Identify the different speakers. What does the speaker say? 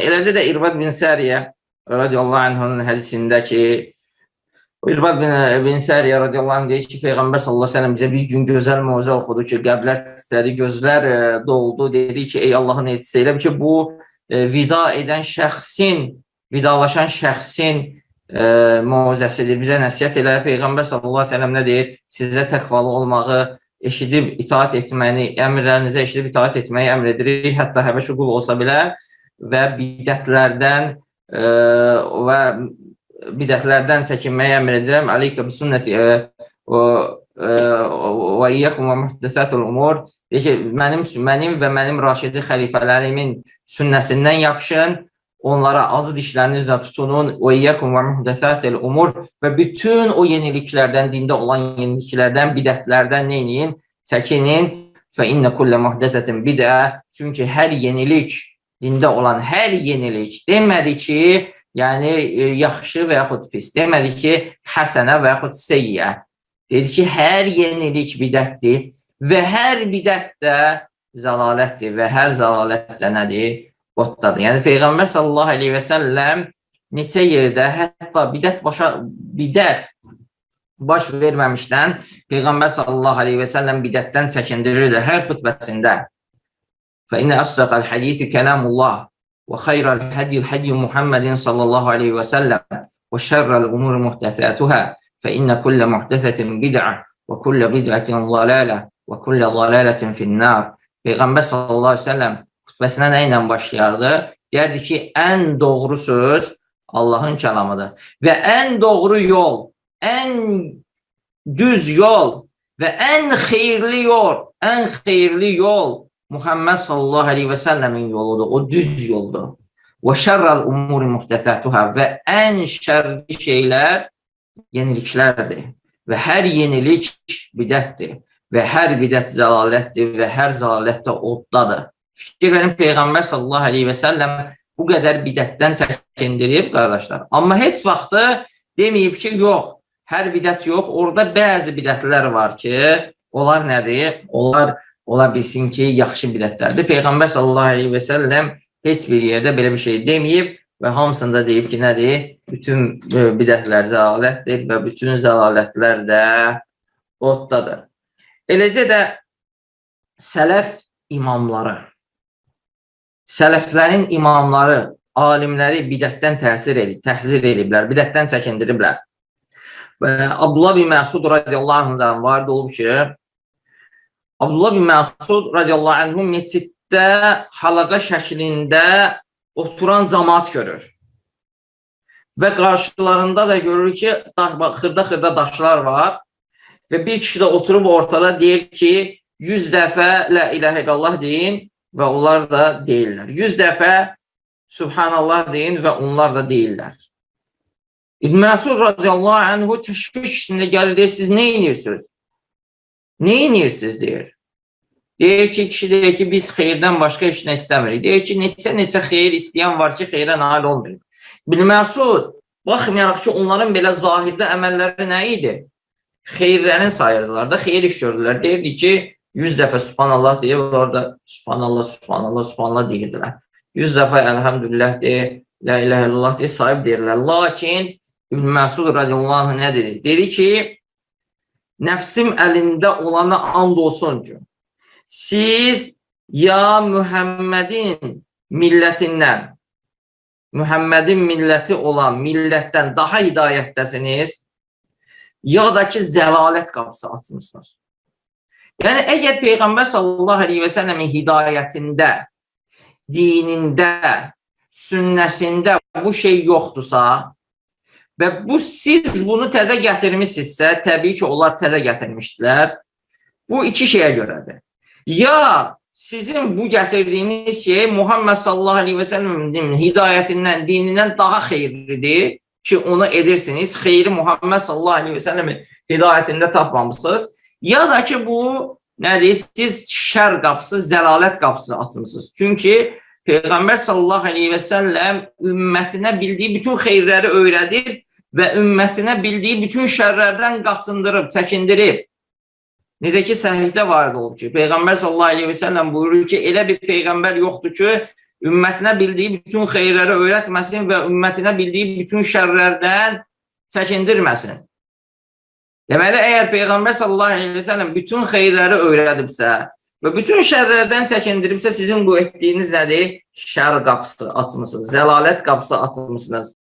Speaker 1: Eləcə də İrbad bin Səriyə radiyallahu anh'ın hədisində ki, İrbad bin Səriyə radiyallahu anh deyir ki, Peyğəmbər sallallahu əleyhi və səlləm bizə bir gün gözəl möcüzə oxudu ki, qəblər titrədi, gözlər doldu. Dedi ki, ey Allahın elçisi, elə ki bu vida edən şəxsin, vidalaşan şəxsin möcüzəsidir. Bizə nəsihət elə. Peyğəmbər sallallahu əleyhi və səlləm nə deyir? Sizə təqvalı olmağı, eşidib itaat etməni, əmrlərinizə eşidib itaat etməyi əmr edirik. Hətta həbəşi qul olsa belə və bidətlərdən bidətlərdən çəkinməyi əmr edirəm. Aleykə bi sünnəti və iyyakum və muhdəsətul umur. Deyir ki, mənim və mənim raşidi xəlifələrimin sünnəsindən yapışın, onlara azı dişlərinizlə tutunun. Və iyyakum və muhdəsətul umur və bütün o yeniliklərdən, dində olan yeniliklərdən, bidətlərdən neyləyin? Çəkinin. Fə innə kullə muhdəsətin bidə. Çünki hər yenilik, dində olan hər yenilik demədi ki, yəni yaxşı və yaxud pis, demədi ki, həsənə və yaxud seyyiə. Dedi ki, hər yenilik bidətdir və hər bidət də zəlalətdir və hər zəlalət də nədir? Oddadır. Yəni Peyğəmbər sallallahu əleyhi və səlləm neçə yerdə hətta bidət baş verməmişdən Peyğəmbər sallallahu əleyhi və səlləm bidətdən çəkindirirdi hər xutbəsində. Fə innə əsdəqəl hədisi kəlamullah və xeyrəl hədi hədi Muhammedin sallallahu əleyhi və səlləm və şərrəl umuri muhdəsətuhə fə innə kullə muhdəsətin bid'a və kullə bid'ətin zalalə və kullə zalalətin finnər. Peyğəmbər sallallahu əleyhi və səlləm xutbəsinə nə ilə başlayardı? Deyərdi ki, ən doğru söz Allahın kəlamıdır və ən doğru yol, ən düz yol və ən xeyirli yol, ən xeyirli yol Muhammed sallallahu əleyhi və səlləmin yoludur. O düz yoldur. Və şərrəl umuri muhdəsətuhə və ən şərli şeylər yeniliklərdir. Və hər yenilik bidətdir və hər bidət zəlalətdir və hər zəlalət də oddadır. Fikir verin, Peyğəmbər sallallahu əleyhi və səlləm bu qədər bidətdən çəkindirib qardaşlar. Amma heç vaxtı deməyib ki, yox, hər bidət yox. Orada bəzi bidətlər var ki, onlar nədir? Onlar ola bilsin ki, yaxşı bidətlərdir. Peyğəmbər sallallahu əleyhi və səlləm heç bir yerdə belə bir şey deməyib və hamısında deyib ki, nədir? Bütün bidətlər zəlalətdir və bütün zəlalətlər də oddadır. Eləcə də sələf imamları, sələflərin imamları, alimləri bidətdən təhzir ediblər, bidətdən çəkindiriblər. Və Abdullah bin Məsud radiyallahu anhdan varid olub ki, Abdullah bin Məsud radiyallahu anhu məsciddə halaqa şəklində oturan camaat görür. Və qarşılarında da görür ki, xırda-xırda daşlar var və bir kişi də oturub ortada deyir ki, 100 dəfə la ilahə illallah deyin və onlar da deyirlər. 100 dəfə Subhanallah deyin və onlar da deyirlər. İbn Məsud radiyallahu anhu təşviş içində gəlir, deyir, siz nə edirsiniz? Nə edirsiniz, deyir. Deyir ki, kişi deyir ki, biz xeyirdən başqa heç nə istəmirik. Deyir ki, neçə-neçə xeyir istəyən var ki, xeyrə nail olmuyor. İbn Məsud, baxmayaraq ki, onların belə zahirdə əməlləri nə idi? Xeyirlərini sayırdılar da, xeyir iş gördülər. Deyirdi ki, 100 dəfə Subhanallah deyir, orada Subhanallah, Subhanallah, Subhanallah deyirdilər. 100 dəfə Elhamdülillah deyir, La ilahe illallah deyir, sahib deyirlər. Lakin İbn Məsud radiyallahu anh nə dedi? Dedi ki, nəfsim əlində olana and olsun ki, siz ya Mühəmmədin millətindən, Mühəmmədin milləti olan millətdən daha hidayətdəsiniz, ya da ki, zəlalət qapısı açmışsınız. Yəni, əgər Peyğəmbər sallallahu əleyhi və səlləmin hidayətində, dinində, sünnəsində bu şey yoxdursa və bu siz bunu təzə gətirmişsinizsə, təbii ki, onlar təzə gətirmişdilər. Bu iki şeyə görədir. Ya sizin bu gətirdiyiniz şey Muhammed sallallahu əleyhi və səlləmin hidayətindən, dinindən daha xeyirlidir ki, onu edirsiniz. Xeyri Muhammed sallallahu əleyhi və səlləmin hidayətində tapmamışsınız. Ya da ki, bu nədir? Siz şər qapısı, zəlalət qapısı açmısınız. Çünki Peyğəmbər sallallahu əleyhi və səlləm ümmətinə bildiyi bütün xeyirləri öyrədib və ümmətinə bildiyi bütün şərlərdən qaçındırıb, çəkindirib. Necə ki, səhihdə varid olub ki, Peyğəmbər sallallahu əleyhi və səlləm buyurur ki, elə bir peyğəmbər yoxdur ki, Ümmətinə bildiyi bütün xeyirləri öyrətməsin və ümmətinə bildiyi bütün şərlərdən çəkindirməsin. Deməli, əgər Peyğəmbər sallallahu əleyhi və səlləm bütün xeyirləri öyrədibsə və bütün şərlərdən çəkindiribsə, sizin bu etdiyiniz nədir? Şər qapısı açmısınız, zəlalət qapısı açmısınız.